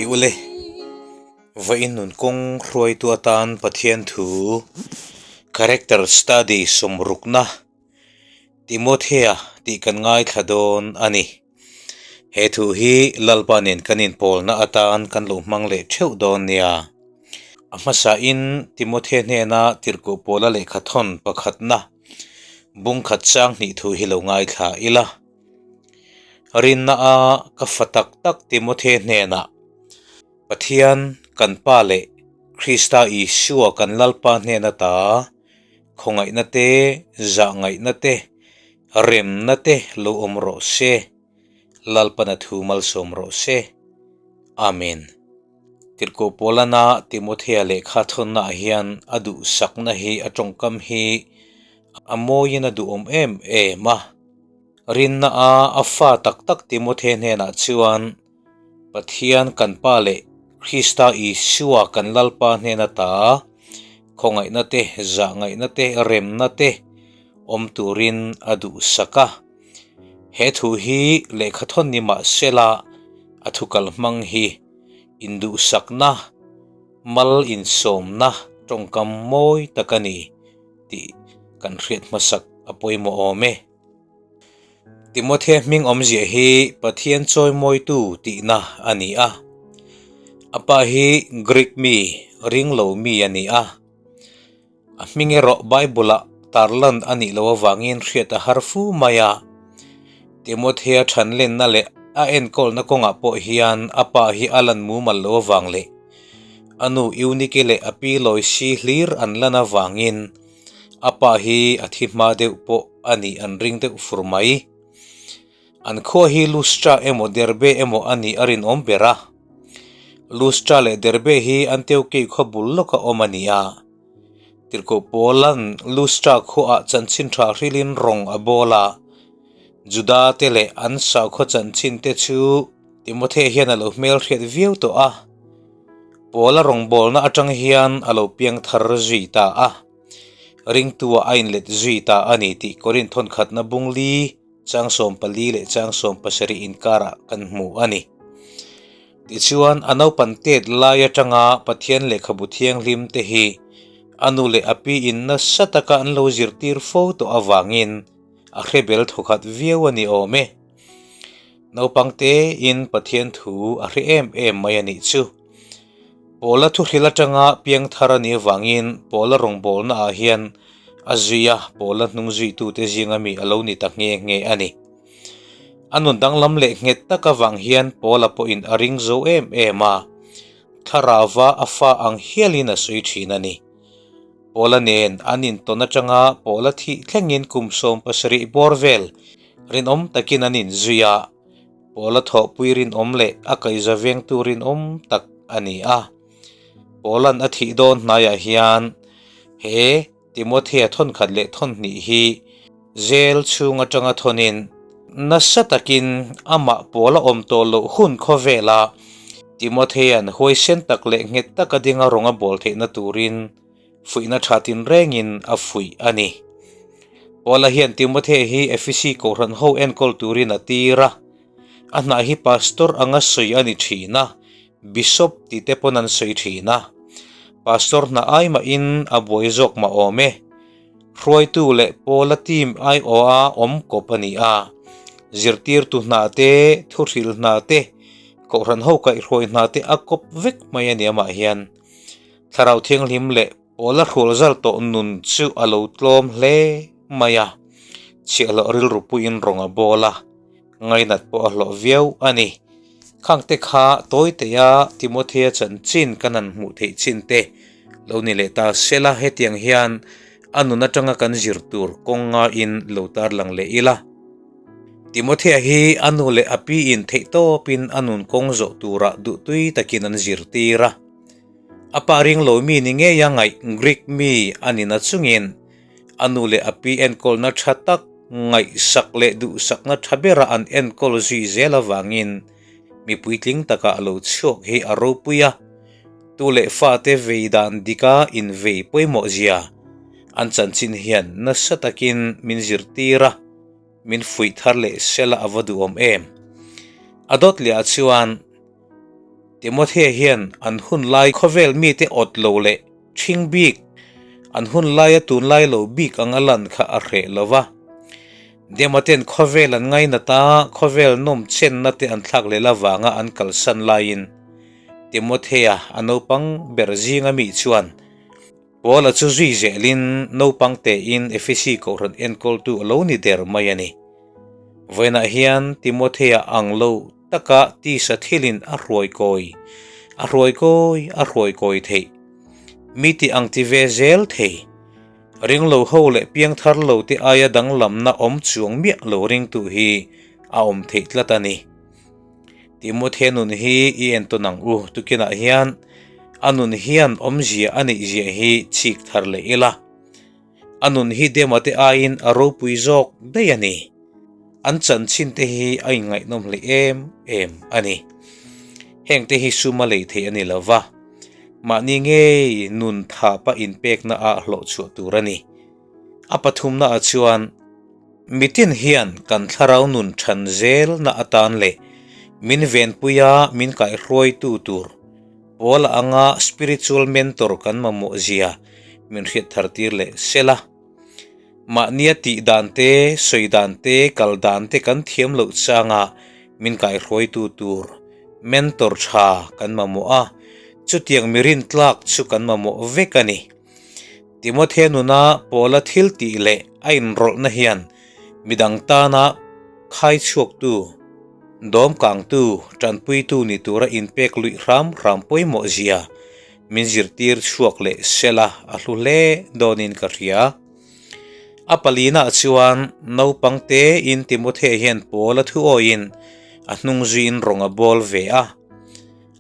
Chibai ule, vawiin nun kawng hruaitu atan Pathian thu Character Study sawmrukna Timothea tih kan ngaithla dawn a ni. He thu hi Lalpa nen kan inpawlna atan kan lo hmang leh theuh dawn nia. A hmasain Timothea hnena tirhkoh pawla lehkha thawn pakhatna bungkhat chang hnih thu hi lo ngaithla ila. Rinna a ka fa tak tak Timothea hnenah Pathian kan Pa leh Krista Isua kan Lalpa hnen ata khawngaihna te, zahngaihna te, remna te lo awm rawh se. Lalpana thu malsawm rawh se. Amen. Tirhkoh Paulana Timothea lehkha thawnnaah hian a duhsakna hi a tawngkam hi a mawiin a duhawm em em a. Rinna a a fa tak tak Timothea hnenah chuan Pathian kan Pa leh Krista Isua kan Lalpa hnen ata khawngaihna te, zahngaihna te, remna te awm turin a duhsak a. He thu hi lehkha thawn ni mah sela a thu kal hmang hi induhsakna, mal insawmna tawngkam mawi tak a ni tih kan hriat hmasak a pawimawh awm e. Timothea hming awmzia hi Pathian chawimawitu tihna a ni a. A pa hi Greek mi, ringlo mi a ni a. A hming erawh Bible-ah tarlan a nih loh avangin hriat a har fu mai a. Timothea thanlenna leh a enkawlna kawngah pawh hian a pa hi a lan mumal loh avang leh a nu Eunike leh a pi Loisi hlir an lan avangin a pa hi a thi hma deuh pawh a nih an ring deuh fur mai. An khua hi Lustra emaw Derbe emaw a nih a rinawm ber a. Lustra leh Derbe hi Antiokei khua bul lawka awm a ni a. Tirhkoh Paula'n Lustra khuaah chanchin tha hrilin rawng a bawl a. Juda te leh an sakhaw chanchin te chu Timothea hian a lo hmelhriat viau tawh a. Paula rawngbawlna atang hian a lo piang thar zui ta a. Ringtua a inlet zui ta a ni tih Korinth thawnkhatna bungli Chang 14 leh chang 17 inkarah kan hmu a ni. Tichuan, a naupan tet lai atanga Pathian lehkhabu thianghlim te hi a nu leh a piin nasa taka an lo zirtir fo tawh avangin a hre bel thawkhat viau a ni awm e. Naupang tein Pathian thu a hre em em mai a nih chu. Pawla thuhril atanga piangthar a nih avangin Pawla rawngbawlna ah hian a zui a, Pawla hnung zuitute zinga mi a lo ni ta nghe nghe a ni. A nun danglam leh nghet tak avang hian Pawla pawhin a ring zo em em a, thlarauva a fa ang hialin a sawi thin a ni. Pawla nen an intawn atanga Pawla thih thlengin kum 70 bawr vel rinawm takin an inzui a, Pawla thawhpui rinawm leh a kaihza vengtu rinawm tak a ni a. Pawla'n a thih dawn hnaiah hian he Timothea thawnkhat leh thawnhnih hi jail chhung atanga thawnin nasa takin amah Pawla awm tawh loh hun khawvela Timothea'n huaisen tak leh nghet taka dinga rawng a bawl theihna turin fuihna tha tinrengin a fuih a ni. Paula hian Timothea hi Efesi kohhran ho enkawl turin a tir a. A hnah hi pastor anga sawi a ni thin a, bishop tih te pawn an sawi thin a. Pastor hna ai mahin a buai zawk mah awm e. Hruaitu leh Paula team aiawha awm kawp a ni a. Zirtirtu hna te, thuhril hna te, kohhran ho kaihhruai hna te a kawp vek mai a ni amah hian. Thlarau Thianghlim leh Pawla hrual zal tawh nun chu a lo tlawm hle mai a, chhiahhlawh rilru puiin rawng a bawl a, ngainat pawh a hlawh viau a ni. Khangte kha Tawitea Timothea chanchin kan han hmuh theih chin te lo ni leh ta sela hetiang hian a nun atanga kan zir tur kawng ngaiin lo tarlang leh ila. Timothea hi a nu leh a piin theihtawpin a nun kawng zawh turah duhtui takin an zirtir a. A pa ring lo mi ni ngei a ngaih Greek mi a ni na chungin a nu leh a pi enkawlna tha tak ngaihsak leh duhsakna tha bera an enkawl zui zel avangin mi puitling taka a lo chhuak hi a ropui a, tu leh fate vei dan dika invei pawimawh zia an chanchin hian nasa takin min zirtir a, min fuih thar leh sela a va duhawm em. A dawt leh ah chuan. Timothea hian an hun lai khawvel mite awt lo leh ṭhing bik, an hun laia tunlai lo bik anga lan kha a hreh lo va. Dematen khawvel an ngainat a, khawvel nawm chenna te an thlak leh avanga an kalsan laiin Timothea a naupang ber zinga mi chuan Paula chu zui zelin naupang tein Efesi kohhran enkawltu a lo ni der mai a ni. Vawiinah hian Timothea ang lo taka tisa thilin a hruai kawi, a hruai kawi, a hruai kawi theih. Mi ti ang ti ve zel thei. Ringlo ho leh piangthar lo te aia danglamna awm chuang miah lo ringtu hi a awm theih tlat a ni. Timothea nun hi i entawn ang u, tukinah hian a nun hian awmzia a neih zia hi chik thar leh ila. A nun hi Dema te aiin a ropui zawk daih a ni. An chanchin te hi a inngaihnawm hle em em a ni. Heng te hi suma lei theih a ni lo va, mahni ngei nun thapa inpekna ah hlawh chhuah tur a ni. A pathumna ah chuan mitin hian kan thlarau nun than zelna atan leh min venpuia min kaihruaitu tur pawl anga spiritual mentor kan mamawh zia min hriat thar tir leh sela. Mahnia tih dan te, sawi dan te, kal dan te kan thiam loh changa min kaihruaitu tur mentor tha kan mamawh a, chutiang mi rintlak chu kan mamawh vek a ni. Timothea nuna Paula thil tih leh a inrawlhna hian midang tana khai chhuaktu, dawmkangtu, tanpuitu ni tura inpek luih hram hram pawimawh zia min zirtir chhuak leh sela a hlu hle dawnin ka hria. A palinah chuan naupang tein Timothea hian Paula thuawiin a hnung zuiin rawng a bawl ve a.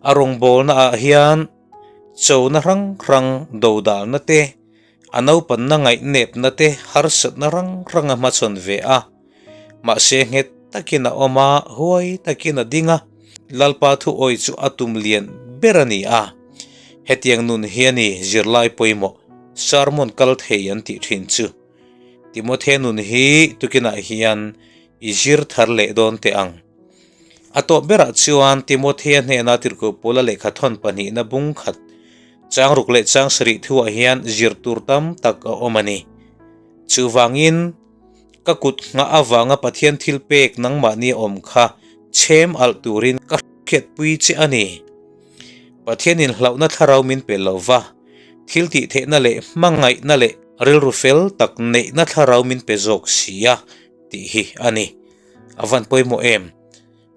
A rawngbawlna ah hian Chona hrang hrang dodalna te, a naupanna ngaihnepna te harsatna hrang hrang a hmachhawn ve a. Mahse nghet takin a awm a, huai takin a ding a, Lalpa thuawi chu a tum lian ber a ni a. Hetiang nun hi a ni zirlai pawimawh, sermon kal thei an tih thin chu. Timothea nun hi tukinah hian i zir thar leh dawn teh ang. A tawp berah chuan Timothea hnena Tirhkoh Paula lehkha thawn pahnihna bung khat chang ruk leh chang sarih thuah hian zir tur tam tak a awm a ni. Chuvangin, ka kut nghah avanga Pathian thil pek nangmahni a awm kha chhem alh turin ka hriatpui che a ni. Pathianin hlauhna thlarau min pe lo va, thil tih theihna leh hmangaihna leh rilru fel tak neihna thlarau min pe zawk si a tih hi a ni. A van pawimawh em?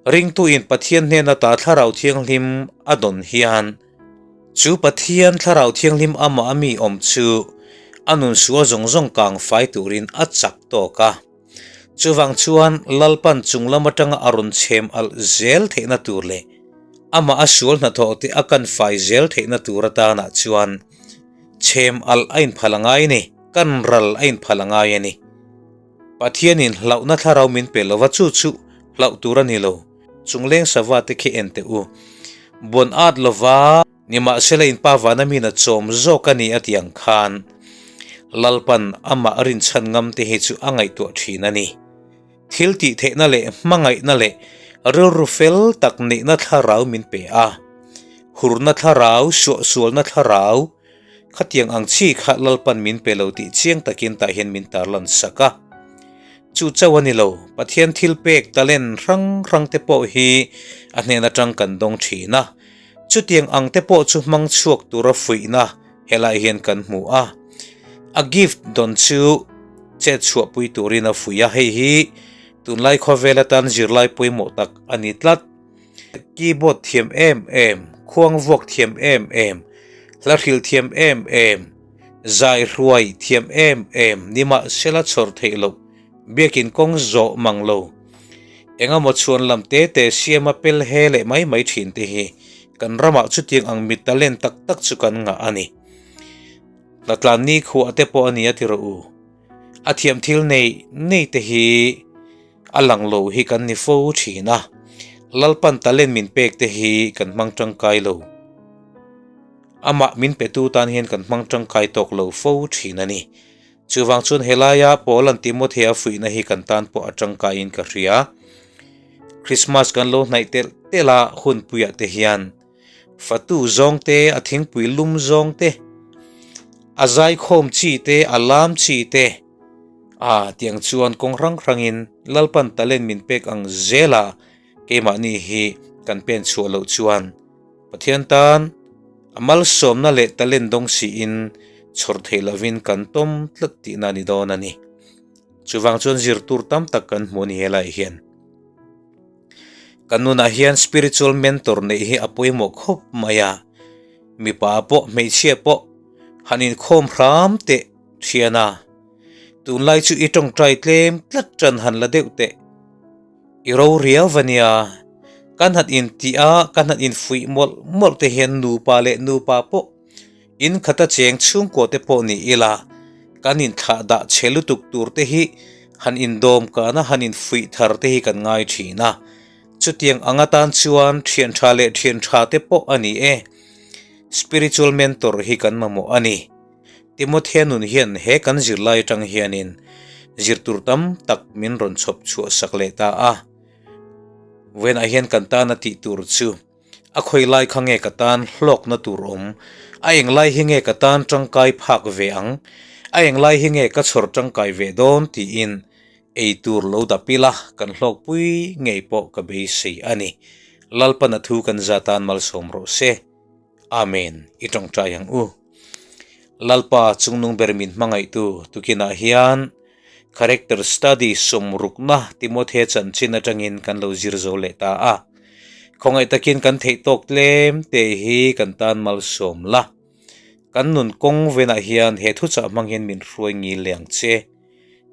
Ringtuin Pathian hnena ta Thlarau Thianghlim a dawn hian, chu Pathian Thlarau Thianghlim amah a mi awm chu a nun sual zawng zawng kang fai turin a chak tawk a. Chuvang chuan Lalpan chung lam atanga a rawn chhem alh zel theihna tur leh amah a sual hnathawh te a kan fai zel theihna tur atanah chuan chhem alh a inphal a ngai a ni, kan ral a inphal a ngai a ni. Pathianin hlauhna thlarau min pe lova chu chu hlauh tur a ni lo. Chungleng sava te khi en teh u. Buan at lova nimahsela in pa vana min a chawm zawk a ni a ti ang khan Lalpan amah rinchhan ngam te hi chu a ngaihtuah thin a ni. Thil tih theihna leh hmangaihna leh rilru fel tak neihna thlarau min pe a. Hurna thlarau, suahsualna thlarau, Khatiang ang chi kha Lalpan min pe lo tih chiang takin tah hian min tarlan sak a. Chu chauh a ni lo, Pathian thil pek talent hrang hrang te pawh hi a hnen atang kan dawng thin a. Chutiang ang te pawh chu hmang chhuak tura fuihna helai hian kan hmu a. A gift dawn chu chet chhuahpui turin a fuih a, hei hi tunlai khawvel atan zirlai pawimawh tak a ni tlat. Keyboard thiam em em, khuang vuak thiam em em, hla hril thiam em em, zai hruai thiam em em nimahsela chhawr theih loh, biakin kawng zawh mang lo. Engemaw chhuan lam te te siama pel he leh mai mai thin te hi kan ramah chutiang ang mi talent tak tak chu kan ngah a ni. Hnatlan ni khuah te pawh a ni a ti rawh u. A thiam thil nei nei te hi A lang lo hi kan ni fo thin a, Lalpan talent min pek te hi kan hmang tangkai lo. Amah min petu tan hian kan hmang tangkai tawk lo fo thin a ni. Chuvang chuan helaia Paula'n Timothea fuihna hi kan tan pawh a tangkaiin ka hria. Krismas kan lo hnaih telh telh a, hunpuiah te hian. Fatu zawng te, a thingpui lum zawng te, a zaikhawm chi te, a lam chi te, ah tiang chuan kawng hrang hrangin Lalpan talent min pek ang zela keimahni hi kan pen chhuah loh chuan Pathian tan a malsawmna leh talent dawng siin chhawr theih lovin kan tawm tlat tihna a ni dawn a ni. Chuvang chuan zir tur tam tak kan hmu a ni helaiah hian. Kan nunah hian spiritual mentor neih hi a pawimawh khawp mai a, mipa pawh hmeichhia pawh han inkhawm hram teh thian a, tunlai chu i tawngtai tlem tlat tan han la deuh teh. I ro riau va nia, kan han intih a, kan han infuih mawlh mawlh te hian nupa leh nupa pawh In khata cheng chhungkaw te pawh ni ila, kan inthlah dah chhe lutuk tur te hi han indawm kana han infuih thar te hi kan ngai thin a. Chutiang ang atan chuan thian tha leh thian tha te pawh a ni e. Spiritual mentor hi kan mamawh a ni. Timothea nun hian he kan zirlai atang hianin zirtur tam tak min rawn chhawp chhuah sak leh ta a. Vawiinah hian kan tana tih tur chu. A khawi lai kha nge ka tan hlawkna tur awm? A eng lai hi nge ka tan tangkai phak ve ang? A eng lai hi nge ka chhawr tangkai ve dawn? tiin ei tur lo dap ila kan hlawkpui ngei pawh ka beisei a ni. Lalpan a thu kan za tan malsawm rawh se. Amen. I tawngtai ang u. Lalpa chungnung ber min hmangaihtu tukinah hian Character Study sawmrukna Timothea chanchin atangin kan lo zir zo leh ta a. Khawngaih takin kan theih tawk tlem te hi kan tan malsawm la. Kan nun kawng venah hian he thuchah hmang hian min hruai ngil leh ang che.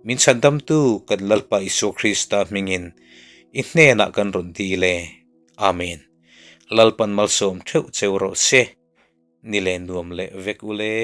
Min chhandamtu kan Lalpa Isua Krista hmingin i hnenah kan rawn dil e. Amen. Lalpan malsawm theuh cheu rawh se. Ni leh nuam leh vek ule.